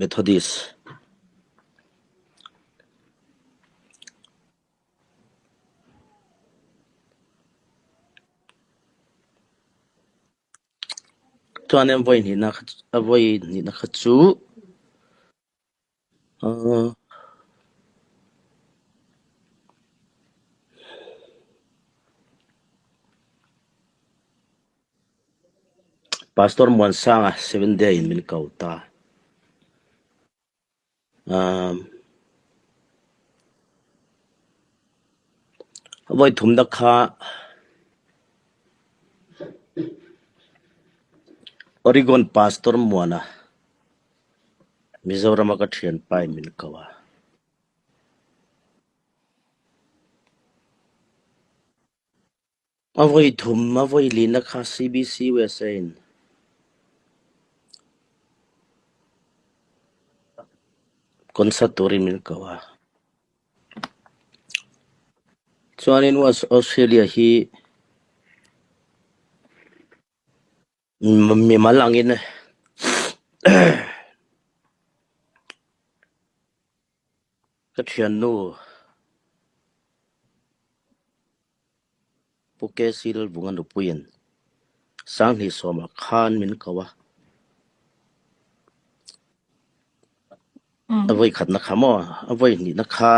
Methodist. Chuanin vawi hnihna kha vawi hnihna kha chu uh Pastor Muansanga Seventh Day in min ko ta. Um Vawi thumna kha Oregon Pastor Muana Mizorama ka thianpa in min ko a. A voi thum a voi lina kha CBC USA in concert turin min ko a. Chuanin Australia hi mimal angin ka thiannu Pu KC Lalvunga nupuiin Sanghnih sawmah khan min ko a. A voi khatna kha maw? A voi hnihna kha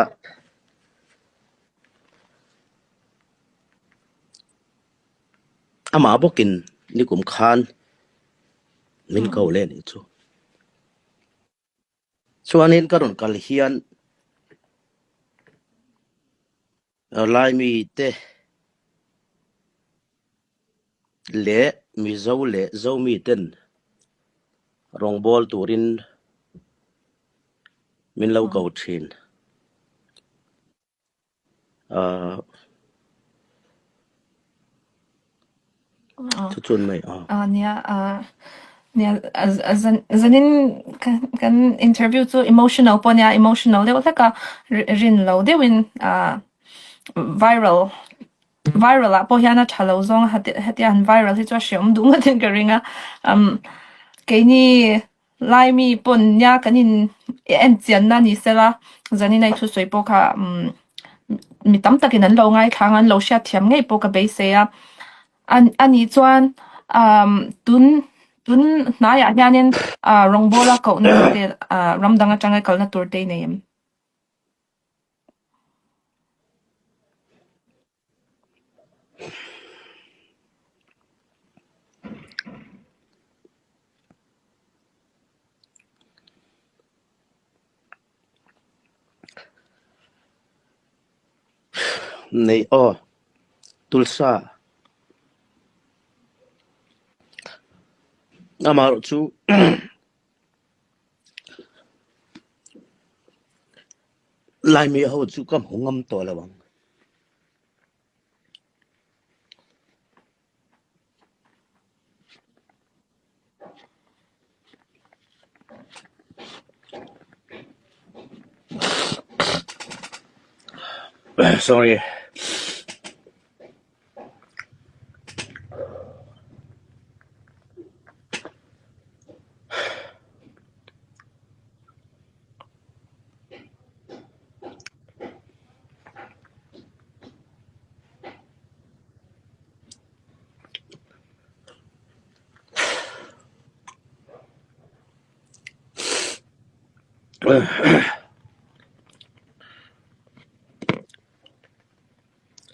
amah bawkin nikum khan min ko leh nih chu. Chuanin ka rawn kal hian Laimi te leh Mizo leh Zomi ten rawngbâwl turin min lo ko ṭhin. Chu chun mai a. A nia a nia zanin kan interview chu emotional pawh nia emotional deuh hlek a rin lo deuhin viral viral ah pawh hian a tha lo zawng a hetia han viral hi chu a hreawm duh ngawtin ka ring a keini Laimi pawn nia kan in enchianna ni sela zanin a i thusawi pawh kha umm mi tam takin an lo ngaithla ang a an lo hriatthiam ngei pawh ka beisei a a nih chuan umm tun tun hnaiah hianin ah rawngbawla kohna te ah ram dang atanga kalna tur te i nei em? Nei aw tulsa amaherawh chu Laimi ho chu ka hmu ngam tawh lo ang. Sorry.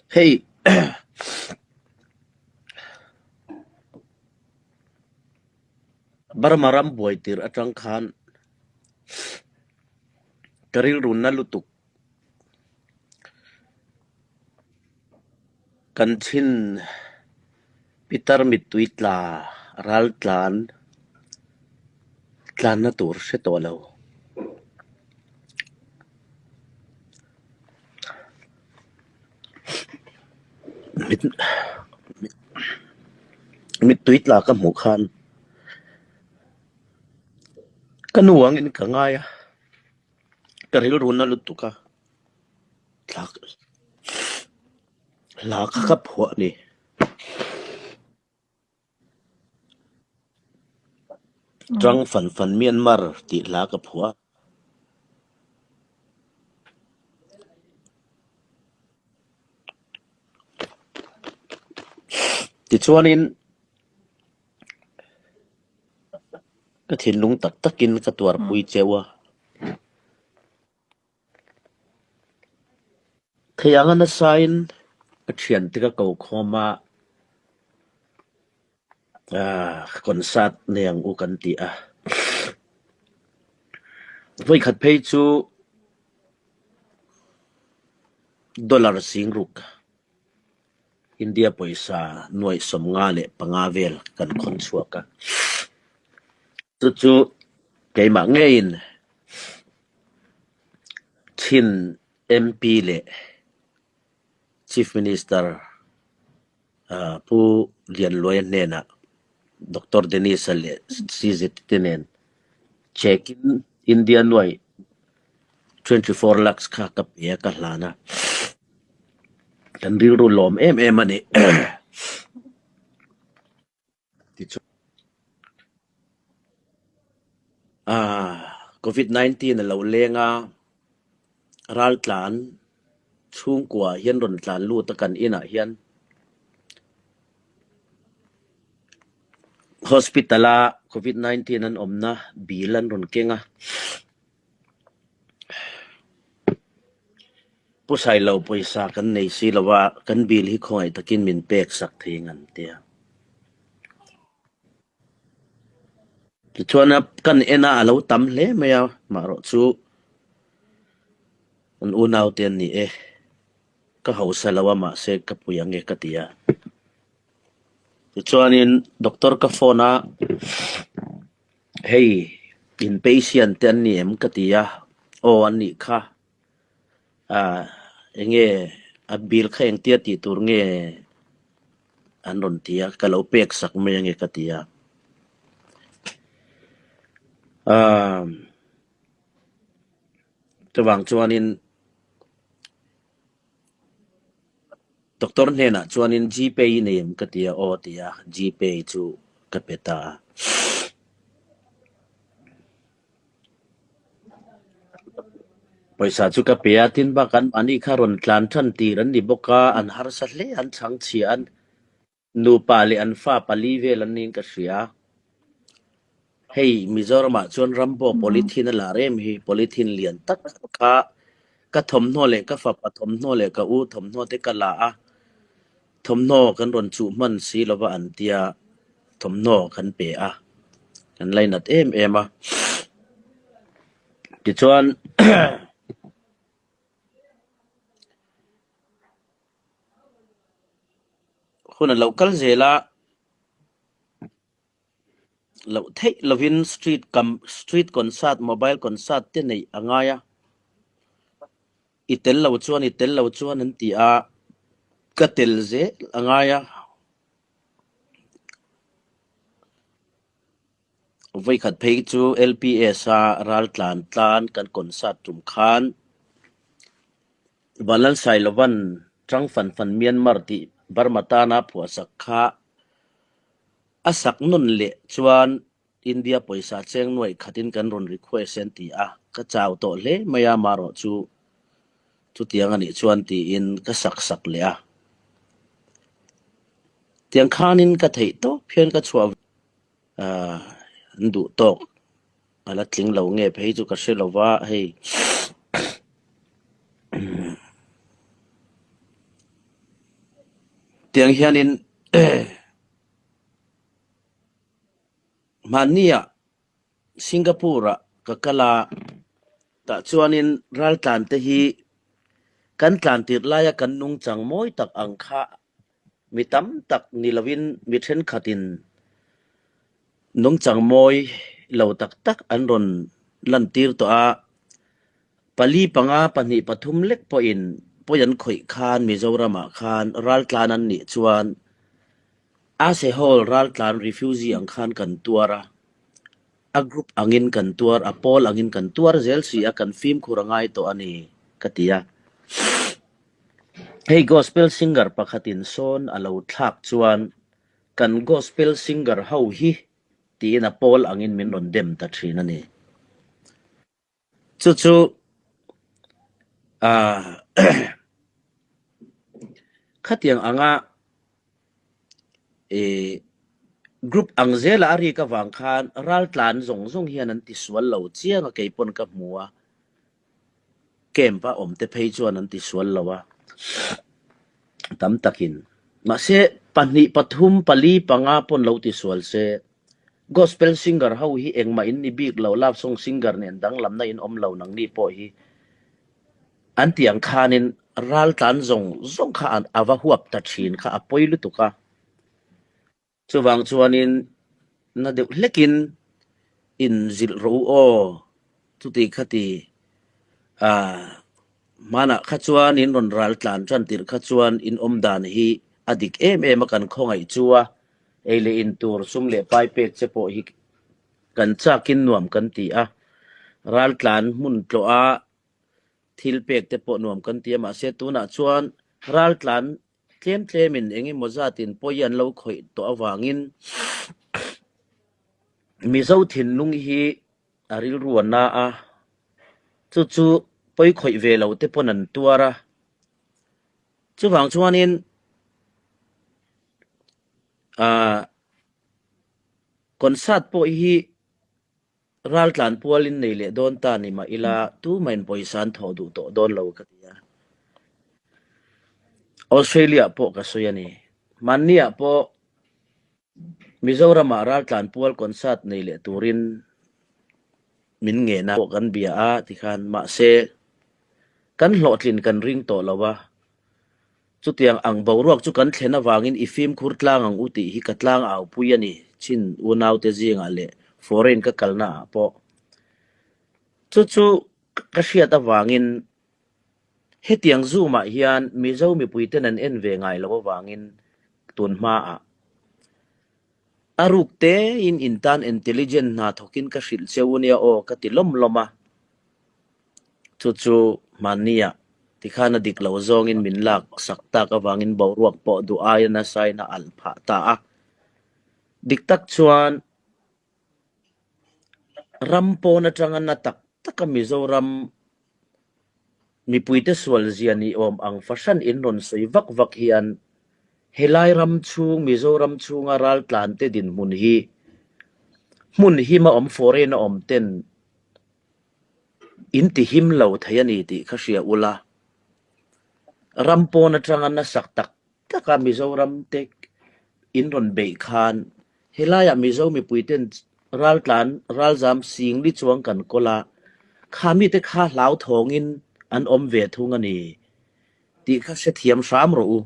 Hei Burma ram buai tir atang khan ka rilru na lutuk kan chin pitar mittui tla ral tlan tlanna tur hre tawh lo. Mittui tla ka hmuh khan ka nu angin ka ngai a, ka rilru na lutuk a, hla kha ka phuah a ni. Ṭang fan fan Myanmar tih hla ka phuah a. Tichuanin ka thinlung tak takin ka tuarpui cheu a. Thei anga nasain ka thiante ka ko khawm a, concert nei ang u kan ti a. Vawikhat phei chu dollar singruk India pawisa nuaih 55 vel kan khawn chhuak a. Chu chu keimah ngeiin Chin MP leh Chief Minister Pu Lianluaia hnenah Doctor Dennis-a leh CZ te nen check-in India nuaih 24 lakhs kha ka pe a, ka hlan a. Kan rilru lawm em em a ni. Tichuan, Covid 19 a lo leng a, raltlan chhungkua hian rawn tlan lut a kan inah hian hospital a Covid 19 an awmna bill an rawn keng a. Pu Sailo pawisa kan nei si lo a, kan bill hi khawngaih takin min pek sak thei ang an ti a. Tichuan a kan en a, a lo tam hle mai a, maherawh chu an unaute an ni e, ka hausa lo a mahse ka pui ang e ka ti a. Tichuanin doctor ka phone a, Hei in patient te an ni em ka ti a, aw an nih kha, ah enge a bill kha engtia tih tur nge an rawn ti a, ka lo pek sak mai ange ka ti a. Ah chuvang chuanin Doctor hnenah chuanin Gpay i nei em ka ti a, aw a ti a, Gpay chu ka pe ta a. Pawisa chu ka pe a, tin bak an mahni kha rawn tlan than tir an ni bawk a, an harsa hle, an chhangchhia an Nupa leh an fa pali vel an niin ka hria. Hei Mizoramah chuan ram pawh polythene a lar em hi, polythene lian tak kha ka thawmhnaw leh ka fapa thawmhnaw leh ka u thawmhnaw te ka la a, thawmhnaw kan rawn chuh hman si lova an tia thawmhnaw kan pe a, kan lainat em em a. Tichuan Hun a lo kal zel a, loh theih lovin street kam street concert mobile concert te neih a ngai a, i tel lo chuan i tel lo chuan an ti a, ka tel zel a ngai a. Vawikhat phei chu LPS a raltlan tlan kan concert tum khan Vanlalsailovan Ṭang Fan Fan Myanmar tih Burma tana phuahsak kha a sak nawn leh chuan India pawisa cheng nuaih khatin kan rawn request an ti a, ka chau tawh hle mai a, marawh chu chutiang a nih chuan tiin ka sak sak leh a. Tiang khanin ka theih tawp hian ka chhuah an duh tawk a la tling lo nge phei chu ka hre lo va hei tiang hianin mahnia Singapore ah ka kal a tah chuanin raltlan te hi kan tlan tirh laia kan nungchang mawi tak ang kha Mi tam tak ni lovin mi thenkhatin nungchang mawi lo tak tak an rawn lantir tawh a, pali panga pahnih pathum lek pawhin pawi an khawih khan Mizoramah khan raltlan an nih chuan Ase Hall raltlan refugee ang khan kan tuar a, a group angin kan tuar, a pawl angin kan tuar zel si a, kan fimkhur a ngai tawh a ni ka ti a. Hei gospel singer pakhatin sawn a lo thlak chuan kan gospel singer ho hi. tiin a pawl angin min rawn dem ta thin a ni. Chu chu ah khatiang anga ih group ang zela a rik avang khan raltlan zawng zawng hian an tisual lo chiang a kei pawn ka hmu a, camp a awm te phei chuan an tisual lo a tam takin. Mahse pahnih pathum pali panga pawn lo tisual se gospel singer ho hi engmah in ni bik lo love song singer nen danglamna in awm lo nangni pawh hi an tih ang khanin raltlan zawng zawng kha a va huap ta thin kha a pawi lutuk a. Chuvang chuanin na deuh hlekin in zilh rawh u aw chuti khati ah hmanah kha chuan in rawn ral tlan tan tirh kha chuan in awm dan hi a dik em em a kan khawngaih chu a, ei leh in tur sum leh pai pek che pawh hi kan chakin nuam kan ti a, ral tlan hmun tlawh a thil pek te pawh nuam kan ti a mahse tunah chuan ral tlan Tlem tlemin eng emaw zatin pawi an lo khawih tawh avangin Mizo thinlung hi a rilru a na a, chu chu pawi khawih ve lo te pawn an tuar a. Chuvang chuanin ah concert pawh hi Raltlan pualin nei leh dawn ta ni mah ila tumahin pawisa an thawh duh tawh dawn lo ka ti a. Australia pawh ka sawi a ni. Hmanniah pawh Mizoramah raltlan pual concert nei leh turin min ngen a. Pawh kan bia a tikhan mahse kan hlawhtlin kan ring tawh lo a. Chutiang ang boruak chu kan thlen avangin i fimkhur tlang ang u tih hi ka tlang au pui a ni, chin unaute zingah leh foreign ka kalna ah pawh. Chu chu ka hriat avangin hetiang Zoom ah hian Mizo mipuiten an en ve ngai loh avangin tun hmaah a ruk tein in tan intelligent hna thawkin ka hrilh cheu nia aw ka ti lawm lawm a. Chu chu hmanniah tikhan a dik lo zawngin min lak sak tak avangin boruak pawh duh aia nasain a alh phah ta a. Dik tak chuan ram pawn atanga na tak taka Mizoram mipuite sual zia ni awm ang fahran in rawn sawi vak vak hian helai ram chhung Mizoram chhunga raltlante dinhmun hi hmun hima awm foreign a awm ten In ti him lo thei a ni tih kha hria ula, ram pawn atanga nasak tak taka Mizoram te in rawn beih khan helaiah Mizo mipuiten raltlan ralzam singli chuang kan kawl a, kha mite kha hlauthawngin an awm ve thung a ni tih kha hrethiam hram rawh u.